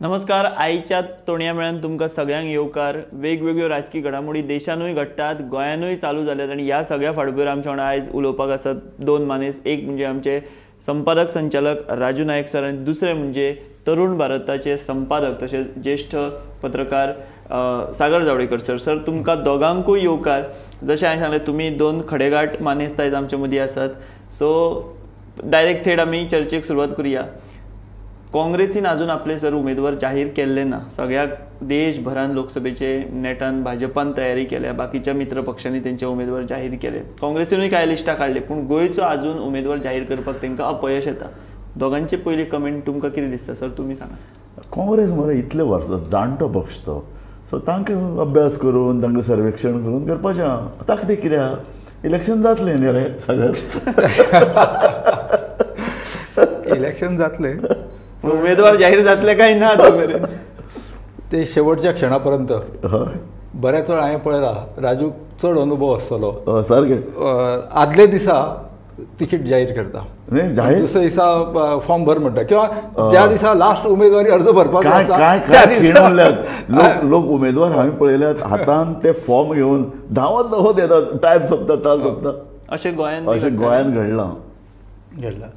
नमस्कार, आयच्या तोणया मेळान तुमकां सगळ्यांक येवकार. वेगवेगळ्यो राजकी घडामोडी देशानूय घडटात, गोंयानूय चालू जाल्यात आनी ह्या सगळ्या फाटभुंयेर आमच्या वांगडा आयज उलोवपाक आसात दोन मानेस. एक म्हणजे आमचे संपादक संचालक राजू नायक सर आनी दुसरे म्हणजे तरुण भारताचे संपादक तशेंच ज्येश्ठ पत्रकार सागर जावडेकर सर. सर, तुमकां दोगांकूय येवकार. जशें हांवें सांगलें, तुमी दोन खडेगांठ मानेस्त आयज आमचे मदीं आसात. सो डायरेक्ट थेट आमी चर्चेक सुरवात करुया. काँग्रेसीन अजून आपले सर उमेदवार जाहीर केल्ले ना. सगळ्या देशभरान लोकसभेचे नेटान भाजपान तयारी केल्या, बाकीच्या मित्र पक्षांनी तेंचे उमेदवार जाहीर केले, काँग्रेसीनूय कांय लिस्टां काडली, पूण गोंयचो अजून उमेदवार जाहीर करपाक तांकां अपयश येता. दोगांचे पयली कमेंट तुमकां कितें दिसता सर, तुमी सांगा. काँग्रेस मरे इतले वर्सां जाणटो पक्ष तो, सो तांकां अभ्यास करून तांकां सर्वेक्षण करून करपाचें. आतां तें कित्याक इलेक्शन जातलें न्ही रे सगळें इलेक्शन जातलें, उमेदवार जाहीर जातले काय ना ते शेवटच्या क्षणापर्यंत. बऱ्याच वेळ हांवें पळयला, राजूक चड अनुभव आसतलो सारकें. आदले दिसा तिकीट जाहीर करता, दुसऱ्या दिसा फॉर्म भर म्हणटा, किंवा त्या दिसा लास्ट उमेदवारी अर्ज भरपाक. काय काय लोक उमेदवार हांवें पळयल्यात हातान ते फॉर्म घेवन धांवत धांवत येतात, टायम सोंपता, ताल सोंपता. अशें गोंयान, अशें गोंयान घडलां घडलां.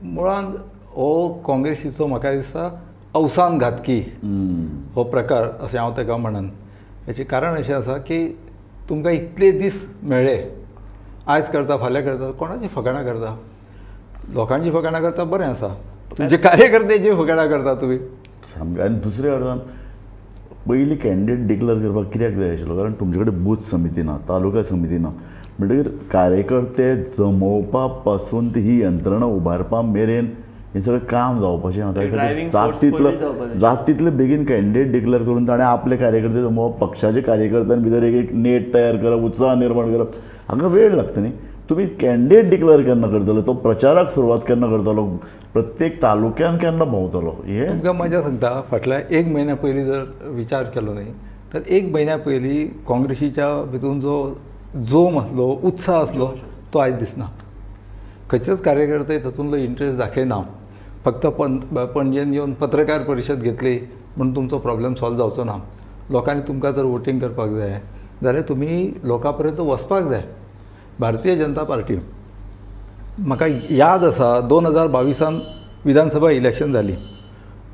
मुळांत हो काँग्रेसीचो म्हाका दिसता अवसान घातकी हो प्रकार अशें हांव ताका म्हणन. हेचें कारण अशें आसा की तुमकां इतले दीस मेळ्ळे, आयज करता फाल्यां करता, कोणाची फकाणां करता, लोकांची फकाणां करता, बरें आसा, तुमचे कार्यकर्त्याची फकाणां करता तुमी सामकें. आनी दुसऱ्या अर्थान पयलीं कॅन्डिडेट डिक्लेर करपाक कित्याक जाय आशिल्लो, कारण तुमचे कडेन बूथ समिती ना, तालुका समिती ना, म्हणटकीर कार्यकर्ते जमोवपा पासून ती ही यंत्रणा उबारपा मेरेन हें सगळें काम जावपाचें. आतां जात तितले बेगीन कॅन्डिडेट डिक्लेर करून ताणें आपले कार्यकर्ते जमोवप, पक्षाचे कार्यकर्त्यां भितर एक एक नेट तयार करप, उत्साह निर्माण करप, हांगा वेळ लागता न्ही. तुमी कॅन्डिडेट डिक्लेर केन्ना करतलो, तो प्रचाराक सुरवात केन्ना करतलो, प्रत्येक तालुक्यान केन्ना भोंवतलो, हें तुमकां मजा सांगता. फाटल्या एक म्हयन्या पयलीं जर विचार केलो न्ही तर एक म्हयन्या पयलीं काँग्रेसीच्या भितून जो जोम आसलो, उत्साह आसलो, तो आयज दिसना. खंयचेच कार्यकर्ते तातूंतलो इंट्रस्ट दाखयना. फक्त पणजेन येवन पत्रकार परिशद घेतली म्हणून तुमचो प्रॉब्लेम सॉल्व जावचो ना. लोकांनी तुमकां जर वोटींग करपाक जाय जाल्यार तुमी लोकां पर्यंत वचपाक जाय. भारतीय जनता पार्टी म्हाका याद आसा 2022 विधानसभा इलेक्शन जाली,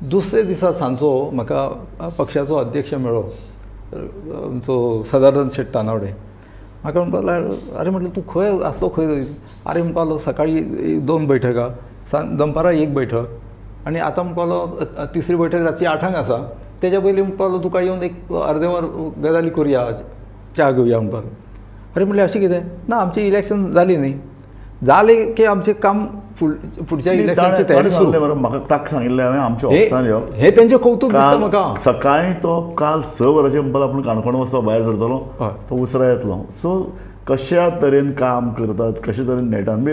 दुसरे दिसा सांजचो म्हाका पक्षाचो अध्यक्ष मेळ्ळो, आमचो सदानंद शेट तानावडे. म्हाका म्हणपाक लागलो, अरे म्हटलें तूं खंय आसलो खंय? अरे म्हणपाक लागलो सकाळी 2 बैठकां, दनपारां 1 बैठक, आनी आतां म्हणपाक लागलो तिसरी बैठक रातची 8 आसा, तेज्या पयलीं म्हणपाक लागलो तुका येवन एक अर्दें वर गजाली करुया, च्या घेवया म्हणपाक. अरे म्हटलें अशें कितें ना, आमचें इलेक्शन जालें न्ही, जालें की आमचें काम फुडच्या इलेक्शनची तयारी सुरू. म्हाका ताका सांगिल्लें हांवें आमच्या ऑफिसान यो, हें तेंचें कौतूक दिसता म्हाका. सकाळीं तो काल 6 वरांचेर म्हणपाक आपूण काणकोण वचपाक भायर सरतलो, तो उसरां येतलो. सो कश्या तरेन काम करतात, कशे तरेन नेटान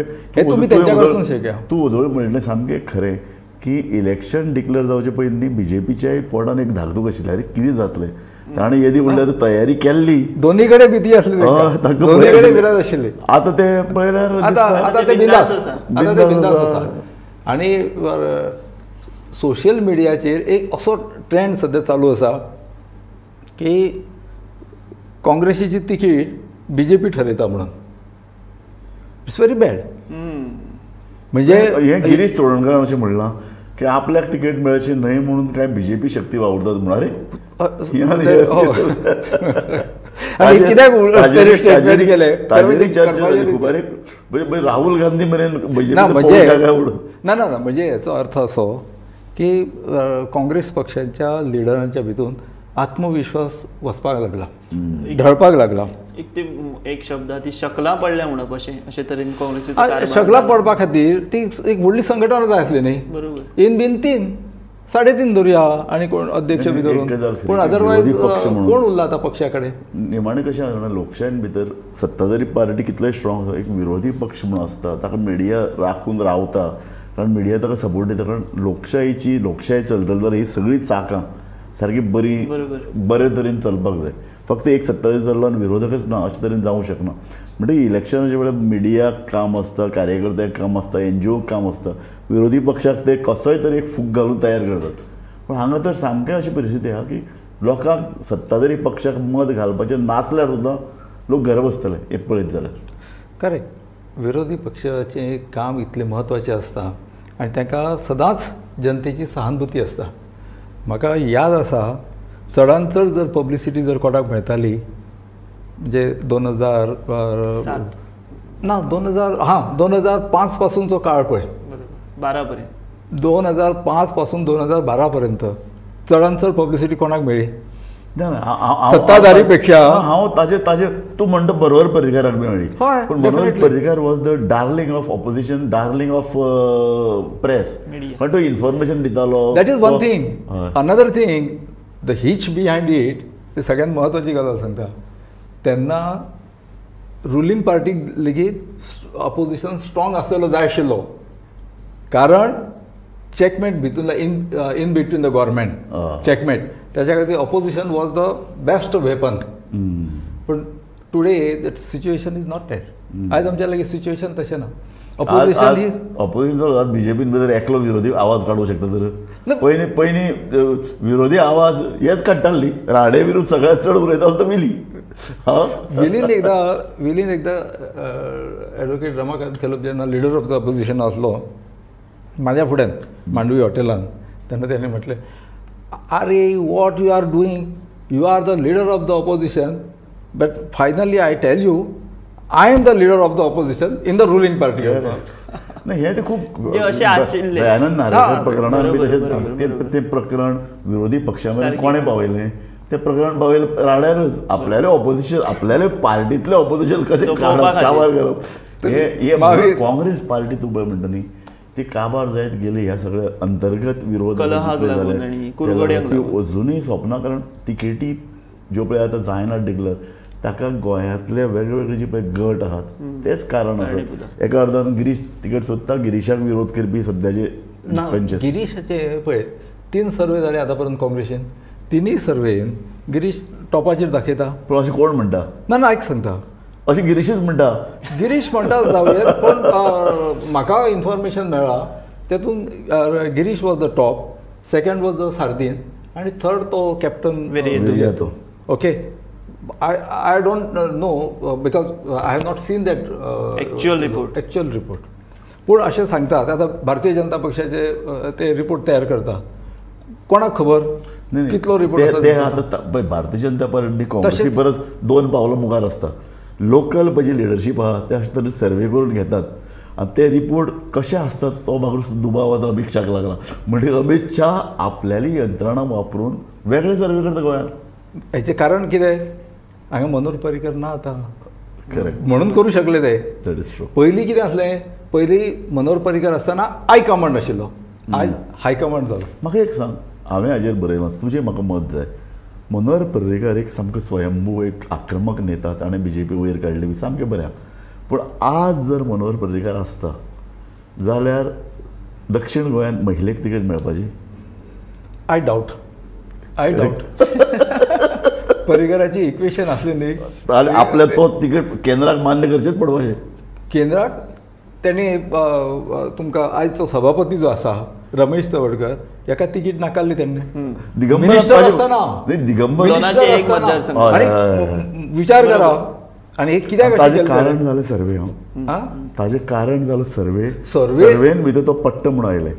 तूं उदळ म्हणलें सामकें खरें की इलेक्शन डिक्लेर जावचे पयलीं बीजेपीच्याय पोटान एक धाकधूक आशिल्ली, अरे कितें जातलें. ताणें येदी म्हणल्यार तयारी केल्ली, दोनी कडेन भीती आसली, दोनी कडेन भिरांत आशिल्ली. आतां ते पळयल्यार आतां ते बिंदास, आतां ते बिंदास आसा. आनी सोशल मिडियाचेर एक असो ट्रेंड सद्या चालू आसा की काँग्रेसीची तिकीट बीजेपी ठरयता म्हणून. It's very bad. म्हणजे हें गिरीश चोडणकर अशें म्हणलां की आपल्याक तिकेट मेळची न्हय म्हणून काय बीजेपी शक्ती वावुरतात म्हणून. अरे चर्चा जाली खूब. अरे राहुल गांधी मेरेन ना ना, म्हणजे हेचो अर्थ असो की काँग्रेस पक्षाच्या लिडरांच्या भितून आत्मविश्वास वचपाक लागला, ढळपाक लागला. एक ते एक शब्द ती शकलां पडल्या म्हणप अशें, अशे तरेन काँग्रेसीचो शकलां पडपा खातीर ती एक व्हडली संघटना जाय आसली न्ही. बरोबर, 1 बिन 3 3.5 धरुया आनी कोण अध्यक्ष बी धरून, पूण अदरवायज कोण उरला आतां पक्षा कडेन? निमाणें कशें आसा, लोकशायेन भितर सत्ताधारी पार्टी कितलेय स्ट्रॉंग, एक विरोधी पक्ष म्हणून आसता, ताका मिडिया राखून रावता, कारण मिडिया ताका सपोर्ट दिता. कारण लोकशायेची लोकशाय चलतली जाल्यार ही सगळीं चाकां सारकी बरी बरे तरेन चलपाक जाय. फक्त एक सत्ताधारी चल्लो आनी विरोधकच ना अशे तरेन जावंक शकना. म्हणटकीर इलेक्शनाच्या वेळार मिडियाक काम आसता, कार्यकर्त्याक काम आसता, एनजीओक काम आसता, विरोधी पक्षाक ते कसोय तरी एक फूक घालून तयार करतात. पूण हांगा तर सामकें अशी परिस्थिती आहा की लोकांक सत्ताधारी पक्षाक मत घालपाचें नासल्यार सुद्दां लोक घरा बसतले एक पळयत जाल्यार. करेक्ट. विरोधी पक्षाचें काम इतलें म्हत्वाचें आसता आनी तांकां सदांच जनतेची सहानुभूती आसता. म्हाका याद आसा चडान चड जर पब्लिसिटी जर कोणाक मेळटाली म्हणजे 2007 ना 2000 हां 2005 पासूनचो काळ पळय 12 पर्यंत 2005 पासून 2012 पर्यंत चडान चड पब्लिसिटी कोणाक मेळ्ळी? सत्ताधारी पेक्षा. हांव ताजे ताजे तूं म्हणटा बरोबर पर्रीकाराक मेळ्ळी, पूण Manohar Parrikar was the darling of opposition, darling of press, कारण तो इन्फॉर्मेशन दितालो. That is one thing. Another thing, the hitch behind it, ते सगळ्यात म्हत्वाची गजाल सांगता, तेन्ना रुलींग पार्टीक लेगीत ऑपोजिशन स्ट्रॉंग आसलेलो जाय आशिल्लो, कारण चॅकमेट भितून in between the government checkmate, त्याच्या खातीर opposition was the best weapon. पूण today that situation is not that. आयज आमच्या लागीं सिच्युएशन तशें ना. ऑपोजिशन ही ऑपोजिशन बीजेपीन भितर एकलो विरोधी आवाज काडूंक शकता तर पयलीं पयलीं विरोधी आवाज हेच काडटाली न्ही, राणे विरुद्ध सगळ्यांत चड उलयतालो तो विली. विलीन एकदां विलीन एकदां एडवोकेट रमाकांत खेलप जेन्ना लिडर ऑफ the opposition आसलो म्हाज्या फुड्यान मांडवी हॉटेलान, तेन्ना तेणें म्हटलें, अरे what you are doing, you are the leader of the opposition, but finally I tell you I am the leader of the opposition in the ruling party. नाही हे ते खूब दयानंद नार्वेकर प्रकरणान बी तशें तें प्रकरण विरोधी पक्षा मेरेन कोणें पावयलें, तें प्रकरण पावयलें राण्यारच. आपल्याले ऑपोजिशन, आपल्याले पार्टींतलें ऑपोजिशन कशें काडप, काबार करप, हे काँग्रेस पार्टी तूं पळय म्हणटा न्ही ती काबार जायत गेली. ह्या सगळ्या अंतर्गत विरोध जाले ती अजुनूय सोंपना, कारण तिकेटी ज्यो पळय आतां जायना डिक्लर, ताका गोंयांतले वेगवेगळे जे पळय गट आहात तेच कारण आसा. एका अर्दान गिरीश तिकेट सोदता, गिरीशाक विरोध करपी सद्याचे गिरीशाचे पळय 3 सर्वे जाले आतां पर्यंत काँग्रेसीन, तिनूय सर्वेन गिरीश टॉपाचेर दाखयता. पूण अशें कोण म्हणटा? ना ना आयक सांगता, अशें गिरीशच म्हणटा, गिरीश म्हणटा जावं, पूण म्हाका इन्फॉर्मेशन मेळ्ळा तेतून Girish was the top, second was the Sardinha आनी थर्ड तो captain Viriato. Okay, I don't know because I have not seen that actual report. Actual report. पूण अशें सांगतात आतां भारतीय जनता पक्षाचे ते रिपोर्ट तयार करता, कोणाक खबर कितलो रिपोर्ट ते आतां भारतीय जनता पार्टी काँग्रेसी परस 2 पावलां मुखार आसता. लोकल पळय जी लिडरशीप आहा ते अशे तरेन सर्वे करून घेतात आनी ते रिपोर्ट कशे आसतात तो म्हाका दुबाव आतां अमीत शाक लागला. म्हणजे अमीत शाह आपल्याली यंत्रणा वापरून वेगळे सर्वे करता गोंयांत. हेचें कारण कितें, हांगा मनोहर पर्रीकर ना आतां, करेक्ट, म्हणून करूं शकले ते. That is true. पयलीं कितें आसलें, पयलीं मनोहर पर्रीकर आसतना हायकमांड आशिल्लो, आयज हायकमांड जालो. म्हाका एक सांग, हांवें हाजेर बरयलां, तुजें म्हाका मत जाय. मनोहर पर्रीकर एक सामको स्वयंभू, एक आक्रमक नेता, ताणें बीजेपी वयर काडली बी सामकें बरें. पूण आज जर मनोहर पर्रीकर आसता जाल्यार दक्षिण गोंयांत महिलेक तिकेट मेळपाची? I doubt, I doubt. पर्रीकराची equation आसली न्ही, आपल्या तो तिकेट केंद्राक मान्य करचेच पडपाचें. केंद्राक तेणी तुमकां आयचो सभापती जो आसा रमेश तवडकर हेका तिकीट नाकारली तेणें. मिनिस्टर आसतना, दिगंबर विचार करा. आनी हे कित्याक ताजें कारण जालें सर्वे. ताजें कारण जालें सर्वे. सर्वेन भितर तो पट्ट म्हणून आयले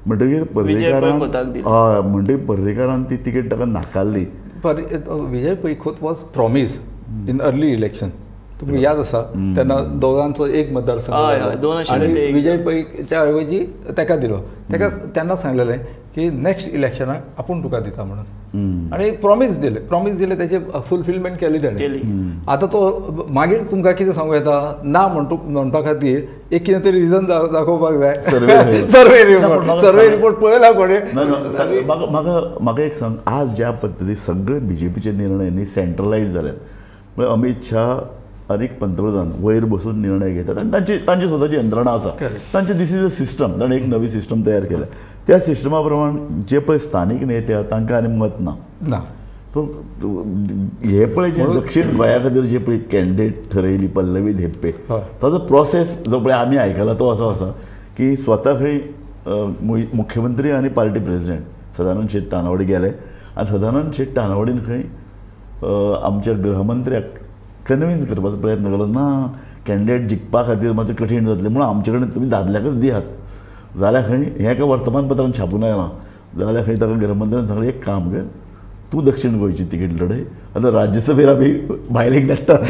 म्हणटकीर पर्रीकारान, हय, म्हणटकीर पर्रीकारान ती तिकेट ताका नाकारली. Vijay Pai Khot was promise in early election, तुमकां याद आसा तेन्ना दोगांचो एक मतदारसंघ आनी विजय पैच्या ऐवजी ताका दिलो. ताका तेन्ना सांगलेलें की नेक्स्ट इलेक्शनाक आपूण तुका दिता म्हणून, आनी प्रॉमीस दिलें, प्रॉमीस दिलें, तेचें फुलफिलमेंट केली तेणें. आतां तो मागीर तुमकां कितें सांगूं येता ना म्हणपा खातीर एक कितें तरी रिजन दाखोवपाक जाय. सर्वे रिपोर्ट, सर्वे रिपोर्ट पळयला कोणें? म्हाका म्हाका एक सांग, आज ज्या पद्दती सगळे बीजेपीचे निर्णय न्ही सेंट्रलायज जाल्यात, म्हळ्यार अमीत शाह आनी पंतप्रधान वयर बसून निर्णय घेतात आनी तांची तांची स्वताची यंत्रणा आसा, तांची this is a system. ताणें एक नवी सिस्टम तयार केल्या, त्या सिस्टमा प्रमाण जे पळय स्थानीक नेते आहा तांकां आनी मत ना. ना हे पळय जे दक्षिण गोंया खातीर जे पळय कॅन्डिडेट ठरयली पल्लवी धेंपे, ताजो प्रोसेस जो पळय आमी आयकला तो असो आसा की स्वता खंय मुख्यमंत्री आनी पार्टी प्रेसिडेंट सदानंद शेट तानावडे गेले आनी सदानंद शेट तानावडीन खंय आमच्या गृहमंत्र्याक कन्विन्स करपाचो प्रयत्न केलो ना कॅन्डिडेट जिखपा खातीर मातशें कठीण जातलें म्हणून आमचे कडेन तुमी दादल्याकच दियात. जाल्यार खंय हें एका वर्तमानपत्रान छापून आयलां. जाल्यार खंय ताका गृहमंत्र्यान सांगलें एक काम कर, तूं दक्षिण गोंयची तिकीट लढय आनी राज्यसभेर आमी बायलेक धाडटात.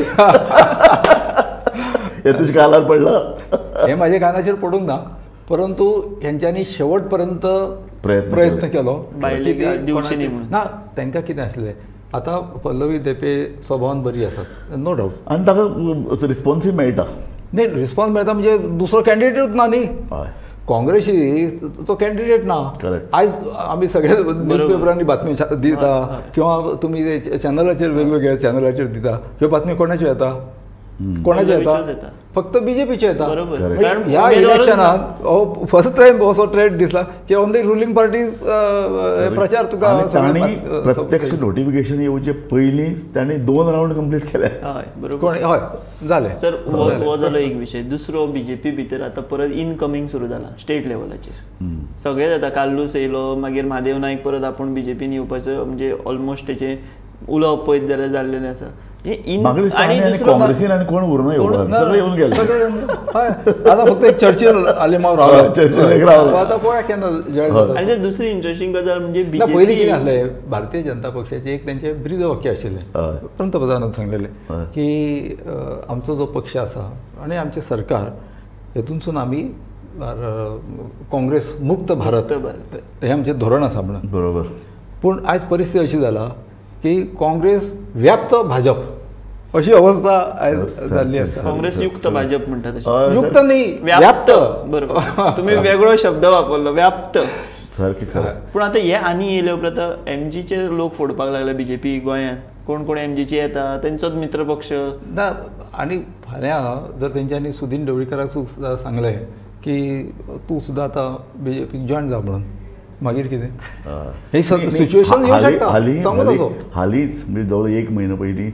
हें तुज्या कानार पडलां? हें म्हाज्या कानाचेर पडूंक ना, परंतु हेंच्यांनी शेवट पर्यंत प्रयत्न केलो ना. तांकां कितें आसलें आतां पल्लवी धेंपे स्वभावान बरी आसात नो डावट, आनी ताका रिस्पॉन्सूय मेळटा. न्ही रिस्पॉन्स मेळटा म्हणजे दुसरो कॅन्डिडेटूच ना न्ही, काँग्रेसीचो कॅन्डिडेट ना. आयज आमी सगळे न्यूजपेपरांनी बातमी दिता किंवा तुमी चॅनलाचेर वेगवेगळ्या चॅनलाचेर दिता, ह्यो बातमी कोणाच्यो येता? कोणाच्यो येता? फक्त बीजेपीच्यो येता. ह्या इलेक्शनात हो फर्स्ट टायम असो ट्रेंड दिसला की ओनली रुलिंग पार्टी प्रचार तुका. तांणी प्रत्यक्ष नोटिफिकेशन येवचे पयलीं तांणी 2 रावंड कंप्लीट केले. कोण हय जालें सर. हो जालो एक विशय. दुसरो बीजेपी भितर आतां परत इनकमींग सुरू जाला स्टेट लेवलाचेर, सगळें जाता. कार्लूस येयलो, मागीर महादेव नायक परत आपूण बीजेपीन येवपाचो म्हणजे ऑलमोस्ट तेचें उलोवप पळयत जाल्यार जाल्लेलें आसा. काँग्रेसीन आनी कोण उरना, सगळे येवन गेले. आतां फक्त एक चर्चील आलेमाव रावलो, रावलो. आतां पळया केन्ना जॉयन जाता. आनी दुसरी इंट्रस्टींग गजाल म्हणजे पयलीं कितें आसलें, भारतीय जनता पक्षाचें एक तेंचें ब्रीद वाक्य आशिल्लें, पंतप्रधानान सांगलेलें की आमचो जो पक्ष आसा आनी आमचें सरकार हेतूनसून आमी काँग्रेस मुक्त भारत हें आमचें धोरण आसा म्हणून. बरोबर. पूण आयज परिस्थिती अशी जाला की काँग्रेस व्याप्त भाजप अशी अवस्था आयज जाल्ली आसा. काँग्रेस युक्त भाजप म्हणटा तशें, युक्त न्ही व्याप्त. बरोबर, तुमी वेगळो शब्द वापरलो व्याप्त. सारकें खरें. पूण आतां हे आनी येयले उपरांत एमजीचे लोक फोडपाक लागले बीजेपी गोंयांत. कोण कोण एमजीचे येता तेंचोच मित्र पक्ष ना. आनी फाल्यां जर तेंच्यांनी सुदीन ढवळीकराक सुद्दां सांगलें की तूं सुद्दां आतां बीजेपीक जॉयन जा म्हणून, मागीर कितें हे सिच्युएशन येवं शकता. हालींच म्हणजे जवळ 1 म्हयनो पयलीं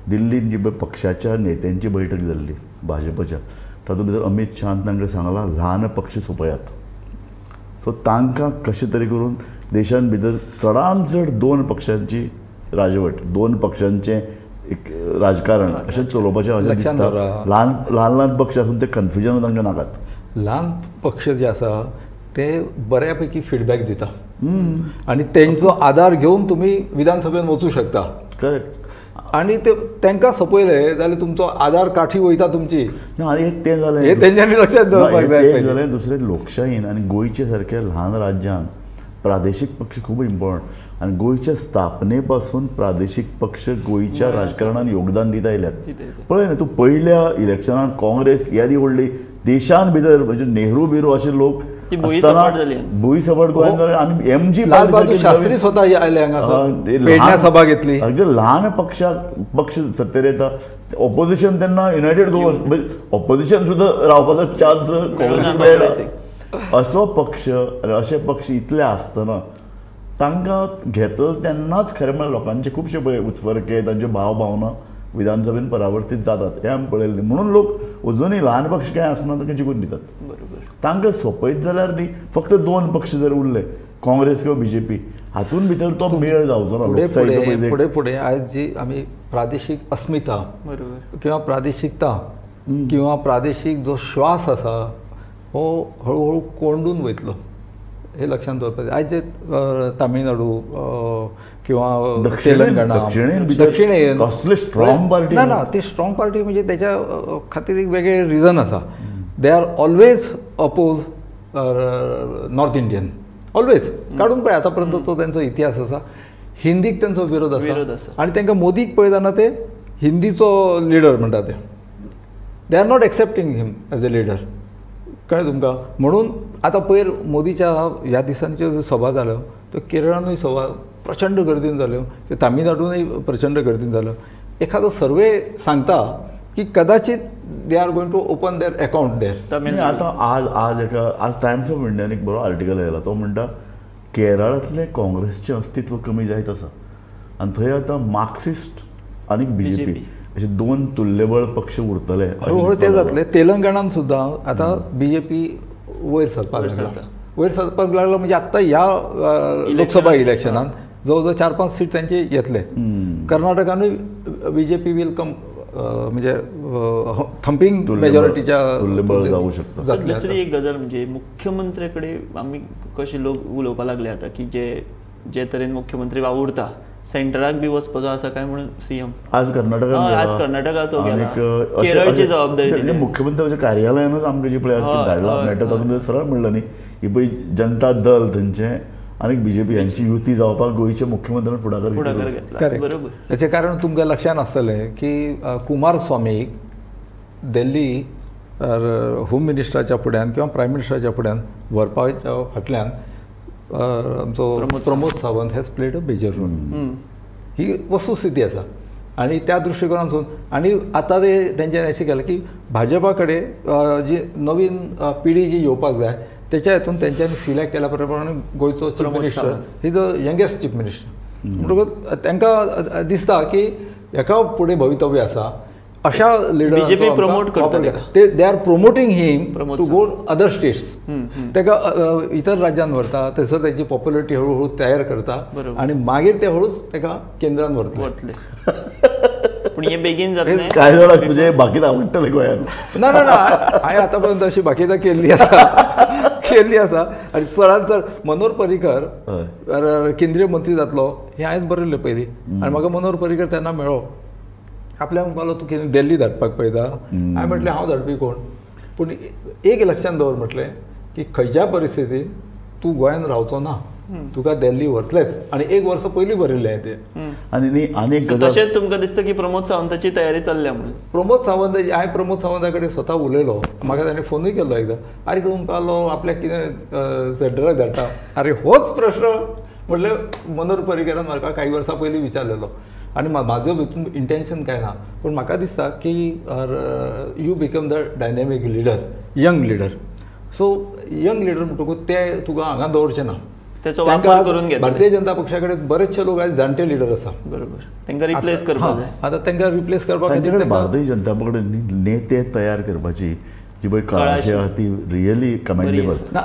दिल्लीन जी पक्षाच्या नेत्यांची बैठक जाल्ली भाजपच्या, तातूंत भितर अमीत शहान तांकां सांगलां ल्हान पक्ष सोंपयात. सो तांकां कशें तरी करून देशान भितर चडान चड 2 पक्षांची राजवट, 2 पक्षांचें एक राजकारण अशें चलोवपाचें अशें दिसता. ल्हान ल्हान ल्हान पक्ष आसून ते कन्फ्युजन तांकां नाकात. ल्हान पक्ष जे आसा ते बऱ्यापैकी फिडबॅक दिता आनी तेंचो आदार घेवन तुमी विधानसभेन वचूं शकता. करेक्ट. आनी ते तांकां सोंपयले जाल्यार तुमचो आदार काठी वयता तुमची. ना आनी एक तें जालें, हें तेंच्यांनी लक्षांत दवरपाक जाय. एक जालें, दुसरें लोकशाहीन आनी गोंयचे सारक्या ल्हान राज्यान प्रादेशीक पक्ष खूब इम्पॉर्टंट आनी गोंयच्या स्थापने पासून प्रादेशीक पक्ष गोंयच्या राजकारणान योगदान दित आयल्यात. पळय न्ही तूं पयल्या इलेक्शनान काँग्रेस येदी व्हडली देशान भितर म्हणजे नेहरू बिरू अशे लोक आसतना भूंय सपाट गोंयांत जालें. आनी एम जी शास्त्री स्वता आयले हांगा सभा घेतली. ल्हान पक्ष सत्तेर येता, ऑपोजिशन तेन्ना युनायटेड गोवन ऑपोजिशन सुद्दां रावपाचो चान्स काँग्रेसीक मेळना. असो पक्ष अशे पक्ष इतले आसतना तांकां घेतलो तेन्नाच खरें म्हळ्यार लोकांचे खुबशे पळय उत्फर्के, तांच्यो भाव भावना विधानसभेन परावर्तीत जातात हें आमी पळयल्लें. म्हणून लोक अजुनूय ल्हान पक्ष कांय आसना तांकां जिखून दितात. बरोबर. तांकां सोंपयत जाल्यार न्ही फक्त 2 पक्ष जर उरले काँग्रेस किंवा बीजेपी, हातून भितर तो मेळ जावचो ना. लोकशाहीचो फुडें फुडें आयज जी आमी प्रादेशीक अस्मिता किंवा प्रादेशिकता किंवा प्रादेशीक जो श्वास आसा हो हळूहळू कोंडून वयतलो हे लक्षांत दवरपाक जाय. आयज जे तामिळनाडू किंवा तेलंगणा दक्षिणेन कसले स्ट्रॉंग पार्टी ना ना ते स्ट्रॉंग पार्टी म्हणजे त्याच्या खातीर एक वेगळे रिजन आसा. They are always oppose north Indian, always. काडून पळय आतां पर्यंतचो तेंचो इतिहास आसा. हिंदीक तेंचो विरोध आसा आनी तांकां मोदीक पळयतना ते हिंदीचो लिडर म्हणटा ते. They are not accepting him as a leader. कळ्ळें तुमकां? म्हणून आतां पयर मोदीच्या ह्या दिसांच्यो ज्यो सभा जाल्यो त्यो केरळानूय सभा प्रचंड गर्दीन जाल्यो, तामिळनाडूनय प्रचंड गर्दीन जाल्यो. एखादो सर्वे सांगता की कदाचित they are going to open their account there. आतां आज आज एका आज टायम्स ऑफ इंडियान एक बरो आर्टिकल आयला, तो म्हणटा केरळांतलें काँग्रेसचें अस्तित्व कमी जायत आसा आनी थंय आतां मार्क्सिस्ट आनी बीजेपी अशे 2 तुल्यबळ पक्ष उरतले. हळूहळू ते जातले. तेलंगणान सुद्दां आतां बीजेपी वयर सरपाक लागला. वयर सरपाक लागलो म्हणजे आत्तां ह्या लोकसभा इलेक्शनान जवळ जवळ 4-5 सीट त्यांचे येतले. कर्नाटकानूय बीजेपी will come म्हणजे थंपिंग मेजॉरिटीच्या जाऊ शकता. दुसरी एक गजाल म्हणजे मुख्यमंत्र्या कडेन आमी कशे लोक उलोवपाक लागले आतां की जे जे तरेन मुख्यमंत्री वावुरता सेंटराक बी वचपाचो आसा काय म्हणून सीएम आज कर्नाटकान आज कर्नाटकात तो गेला, केरळची जबाबदारी दिली मुख्यमंत्र्याच्या कार्यालयानूच आमकां जी पळय आज धाडला मेळटा तातूंत सरळ म्हणलें न्ही ही पळय जनता दल थंयचें आनी बीजेपी हांची युती जावपाक गोंयच्या मुख्यमंत्र्यान फुडाकार घेतला. बरोबर. हाचें कारण तुमकां लक्षांत आसतलें की कुमारस्वामीक दिल्ली होम मिनिस्टराच्या फुड्यान किंवा प्रायम मिनिस्टराच्या फुड्यान व्हरपाच्या फाटल्यान आमचो Pramod Sawant has played a major role. ही वस्तुस्थिती आसा आनी त्या दृश्टिकोनांतसून आनी आतां ते तेंच्यांनी अशें केलें की भाजपा कडेन जी नवीन पिढी जी येवपाक जाय तेच्या हितून तेंच्यांनी सिलेक्ट केल्या प्रमाणे गोंयचो chief minister he the youngest chief minister म्हणटकूच तांकां दिसता की हेका फुडें भवितव्य आसा अशा लिडर बीजेपी प्रमोट करता ते they are promoting him to go other states. ताका इतर राज्यांत व्हरता थंयसर ताची पॉप्युलरिटी हळूहळू तयार करता आनी मागीर ते हळूच ताका केंद्रान व्हरतले. पूण हे बेगीन जातलें काय जाणां तुजें बाकीत आवडटलें गोंयांत. ना ना ना हांवें आतां पर्यंत अशी बाकीतां केल्ली आसा केल्ली आसा आनी चडांत चड मनोहर पर्रीकर केंद्रीय मंत्री जातलो हें हांवेंच बरयल्लें पयलीं आनी म्हाका मनोहर पर्रीकर तेन्ना मेळ्ळो आपल्याक म्हणपालो तूं कितें दिल्ली धाडपाक पळयता. हांवें म्हटलें हांव धाडपी कोण, पूण एक लक्षांत दवर म्हटलें की खंयच्या परिस्थितीन तूं गोंयांत रावचो ना, तुका दिल्ली व्हरतलेच. आनी एक वर्स पयलीं बरयल्लें हांवें तें. आनी आनी एक तशेंच तुमकां दिसता की प्रमोद सावंताची तयारी चल्ल्या म्हणून? प्रमोद सावंत हांवें प्रमोद सावंता कडेन स्वता उलयलो, म्हाका ताणें फोनूय केल्लो एकदां. आरे तूं म्हणपालो आपल्याक कितें सेंटराक धाडटा. आरे होच प्रश्न म्हटलें मनोहर पर्रीकरान म्हाका कांय वर्सां पयलीं विचारलेलो आनी म्हाजो भितून इंटेन्शन कांय ना, पूण म्हाका दिसता की you become the dynamic leader, young leader. So young leader म्हणटकूच ते तुका हांगा दवरचे ना, तेचो वापर करून घेतले. भारतीय जनता पक्षा कडेन बरेचशे लोक आयज जाणटे लिडर आसा. बरोबर, तांकां रिप्लेस करपाक जाय. आतां तांकां रिप्लेस करपाक खातीर भारतीय जनता पक्ष कडेन नेते तयार करपाची जी पळय कळाशी आहा ती रियली कमेंडेबल. ना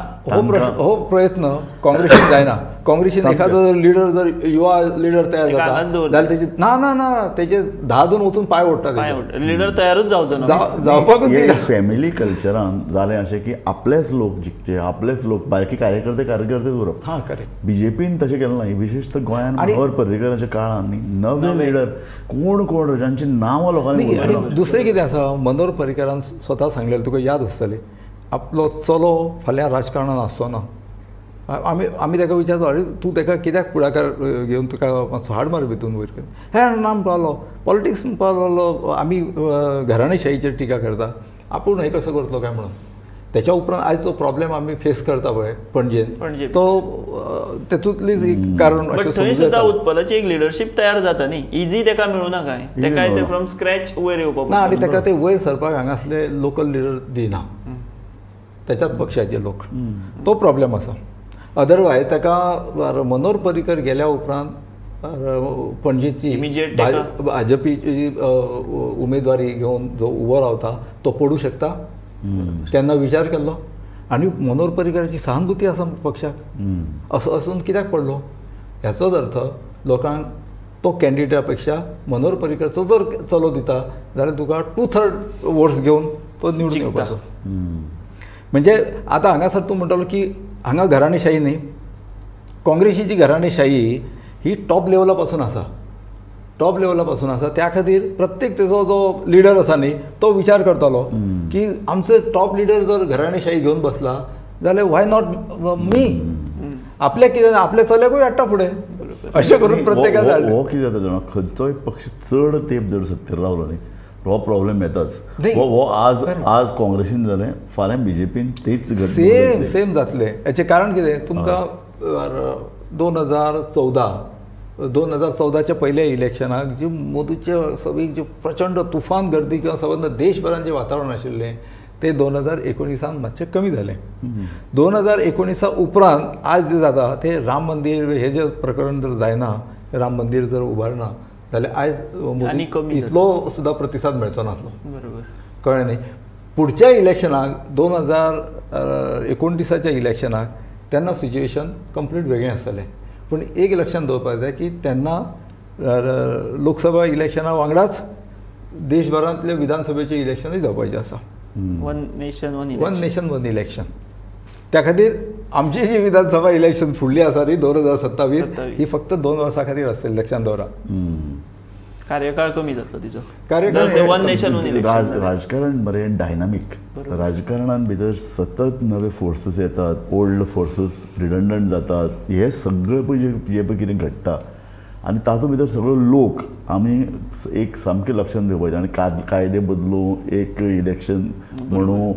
हो प्रयत्न काँग्रेसीन जायना. काँग्रेसीन एखादो लिडर जर युवा लिडर तयार जाता जाल्यार तेजे ना ना ना तेजे 10 जण वचून पांय ओडटा, लिडर तयारूच जावचो ना जावपाकूच. फॅमिली कल्चरान जालें अशें की आपलेच लोक जिखचे, आपलेच लोक बारके कार्यकर्ते कार्यकर्तेच उरप. हां करेक्ट. बीजेपीन तशें केलें ना. विशेश गोंयांत मनोहर पर्रीकराच्या काळान नवे लिडर कोण कोण जांची नांवां लोकांनी. दुसरें कितें आसा, मनोहर पर्रीकरान स्वता सांगलेलें तुका याद आसतलें, आपलो चलो फाल्यां राजकारणान आसचो ना. आमी आमी ताका विचारतो अरे तूं ताका कित्याक फुडाकार घेवन तुका मातसो हाड मार भितून वयर कर. हे ना म्हणपालो पॉलिटिक्स म्हणपालो आमी घराणेशाहीचेर टिका करता, आपूण हें कसो करतलो काय म्हणून. त्याच्या उपरांत आयज जो प्रॉब्लेम आमी फेस करता पळय पणजेन तो तेतूंतलीच एक कारण. बट थंय सुद्दां उत्पलाची एक लिडरशीप तयार जाता न्ही, इजी ताका मेळुना काय, ताकाय ते फ्रॉम स्क्रॅच वयर येवपाक ना. आनी ताका ते वयर सरपाक हांगासले लोकल लिडर दिना, त्याच्याच पक्षाचे लोक, तो प्रॉब्लेम आसा. अदरवायज ताका मनोहर पर्रीकर गेल्या उपरांत पणजेची भाजपीची उमेदवारी घेवन जो उबो रावता तो पडूं शकता तेन्ना विचार केल्लो. आनी मनोहर पर्रीकराची सहानुभूती आसा पक्षाक, असो असून कित्याक पडलो? ह्याचोच अर्थ लोकांक तो कॅन्डिडेटा पेक्षा मनोहर पर्रीकरचो जर चलो दिता जाल्यार तुका 2/3 वोट्स घेवन तो निवडून येवपाचो. म्हणजे आतां हांगासर तूं म्हणटालो की हांगा घराणेशाही न्ही, काँग्रेसीची घराणेशाही ही टॉप लेवला पासून आसा, टॉप लेवला पासून आसा. त्या खातीर प्रत्येक तेजो जो लिडर आसा न्ही तो विचार करतालो की आमचो टॉप लिडर जर घराणेशाही घेवन बसला जाल्यार why not me, आपल्याक कितें आपल्या चल्याकूय हाडटा फुडें, अशें करून प्रत्येकाक. हो कितें जाता जाणा, खंयचोय पक्ष चड तेंप जर सत्तेर रावलो न्ही हो प्रॉब्लेम येताच. हो आज आज काँग्रेसीन जालें, फाल्यां बीजेपीन तेच सेम सेम जातलें. हेचें कारण कितें, तुमकां 2014च्या पयल्या इलेक्शनाक जी मोदीचे सगळी जी प्रचंड तुफान गर्दी किंवा सबंद देशभरान जें वातावरण आशिल्लें ते 2019 मातशें कमी जालें. 2019 उपरांत आज जें जाता तें राम मंदीर हें जें प्रकरण जर जायना, राम मंदीर जर उबारना जाल्यार आयज मोदी इतलो सुद्दां प्रतिसाद मेळचो नासलो. बरोबर, कळ्ळें न्ही. पुढच्या इलेक्शनाक 2029 इलेक्शनाक तेन्ना सिच्युएशन कंप्लीट वेगळें आसतलें. पूण एक लक्षांत दवरपाक जाय की तेन्ना लोकसभा इलेक्शना वांगडाच देशभरांतले विधानसभेचे इलेक्शनूय जावपाचें आसा. One nation one one nation one election. त्या खातीर आमची जी विधानसभा इलेक्शन फुडली आसा ती 2027 ही फक्त 2 वर्सां खातीर आसतली, लक्षांत दवरा. कार्यकाळ कमी जातलो तिचो. कार्यकाळ वन नेशन वन इलेक्शन. राजकारण बरें डायनामीक, राजकारणान भितर सतत नवे फोर्सीस येतात, ओल्ड फोर्सीस रिडंडंट जातात, हे सगळें पळय जे पळय कितें घडटा आनी तातूंत भितर सगळो लोक आमी एक सामकें लक्षांत दिवपाक जाय. आनी कायदे बदलूं, एक इलेक्शन म्हणूं,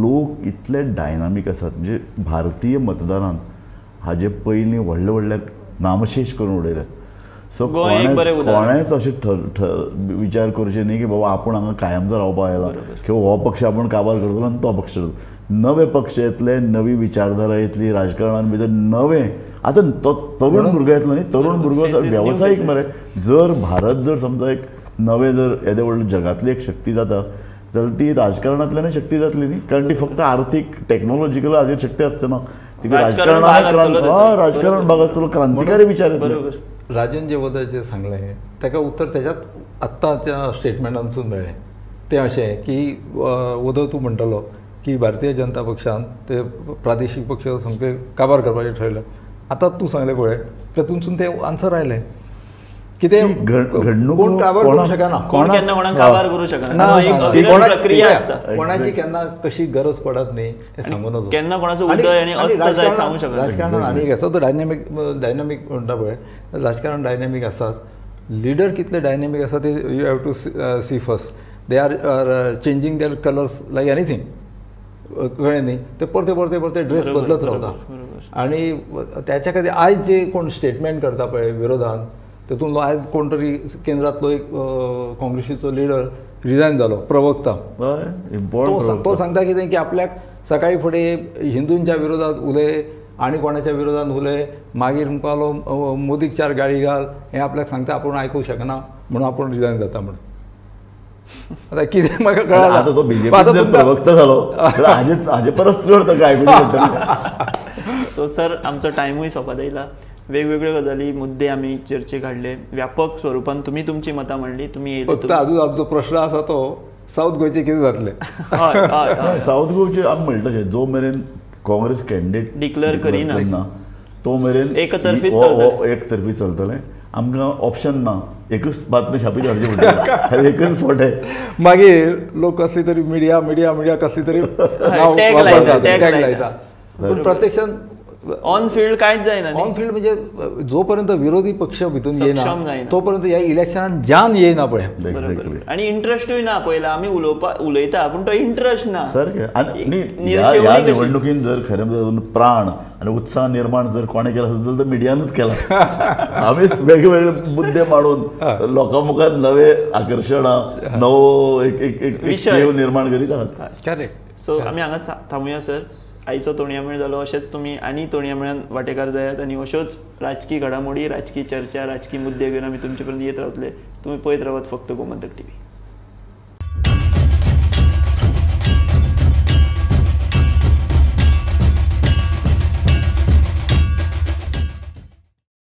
लोक इतले डायनामीक आसात. म्हणजे भारतीय मतदारान हाजे पयलीं व्हडले व्हडले नामशेश करून उडयल्यात. सो कोणेंच अशें विचार करचें न्ही की बाबा आपूण हांगा कायमचो रावपाक आयला किंवा हो पक्ष आपूण काबार करतलो आनी तो पक्ष. नवे पक्ष येतले, नवी विचारधारा येतली, राजकारणान भितर नवें. आतां तो तरुण भुरगो येतलो न्ही, तरुण भुरगो वेवसायीक मरे. जर भारत जर समजा एक नवें जर येदें व्हडलें जगांतली एक शक्ती जाता जाल्यार ती राजकारणांतल्यानूय शक्ती जातली न्ही, कारण ती फक्त आर्थीक टॅक्नोलॉजिकल हाजेर शक्ती आसचे ना, तिका राजकारणान राजकारण भाग आसतलो, क्रांतिकारी विचार येतले. राजन जे वदळ सांगलें ताका उत्तर त्याच्यात आत्ताच्या स्टेटमेंटांतसून मेळ्ळें तें अशें की वदळ तूं म्हणटालो की भारतीय जनता पक्षान ते प्रादेशीक पक्ष सामके काबार करपाचें ठरयलें. आतां तूं सांगलें पळय तातूंतसून तें आन्सर आयलें कितें कोण काबार करूंक शकना, कोण केन्ना कोणाक काबार करूंक शकना, प्रक्रिया आसता, कोणाची केन्ना कशी गरज पडत न्ही हें सांगू नजो. केन्ना कोणाचो उदय आनी अस्त जायत सांगू शकना. राजकारणान आनी एक आसा तो डायनॅमीक, डायनॅमीक म्हणटा पळय, राजकारण डायनॅमीक आसा, लिडर कितले डायनॅमीक आसा ते you have to see first. They are changing their colours like anything, कळ्ळें न्ही. ते परते परते परते ड्रेस बदलत रावता. आनी त्याच्या खातीर आयज जे कोण स्टेटमेंट करता पळय विरोधान, तेतून आयज कोण तरी केंद्रांतलो एक काँग्रेसीचो लिडर रिजायन जालो, प्रवक्ता, तो सांगता कितें की आपल्याक सकाळी फुडें हिंदूंच्या विरोधात उलय आनी कोणाच्या विरोधात उलय, मागीर म्हणपालो मोदीक 4 गाळी घाल, हें आपल्याक सांगता आपूण आयकूंक शकना म्हणून आपूण रिजायन जाता म्हणून. आतां कितें म्हाका कळना. आतां तो बीजेपी प्रवक्ता जालो हाजे परस चड ताका आयकूंक पडटलें. सो सर आमचो टायमूय सोंपत आयला. वेगवेगळ्यो गजाली मुद्दे आमी चर्चेक हाडले, व्यापक स्वरुपान तुमी तुमची मतां मांडली. तुमी फक्त अजून आमचो प्रश्न आसा तो सावथ गोंयचे कितें जातलें. हय हय, सावथ गोंयचे आमी म्हणटा तशें जो मेरेन काँग्रेस कॅन्डिडेट डिक्लेअर करिना तो मेरेन एकतर्फी एकतर्फी चलतलें. आमकां ऑप्शन ना, एकच बातमी छापी धाडची पडटली, एकच फोटे. मागीर लोक कसली तरी मिडिया मिडिया मिडिया कसली तरी टॅग लायता, पूण प्रत्यक्षान ऑन फील्ड कांयच जायना. ऑन फील्ड म्हणजे जोपर्यंत विरोधी पक्ष भितून येना तोपर्यंत ह्या इलेक्शनान जान येना पळय, आनी इंट्रस्टूय ना. पयला आमी उलयता पूण तो इंट्रस्ट ना सारकें. आनी ह्या निवडणुकीन जर खरें म्हणल्यार प्राण आनी उत्साह निर्माण जर कोणें केला आसत जाल्यार मिडियानूच केला. आमीच वेगवेगळे मुद्दे मांडून लोकां मुखार नवे आकर्शणां, नवो एक एक विशय निर्माण करीत आहात. करेक्ट. सो आमी हांगा थांबुया सर. आयचो तोणया मेळ जालो, अशेंच तुमी आनी तोणया मेळान वांटेकार जायात आनी अश्योच राजकी घडामोडी, राजकी चर्चा, राजकी मुद्दे घेवन आमी तुमचे पर्यंत येत रावतले. तुमी पळयत रावात फक्त गोमंतक टीव्ही.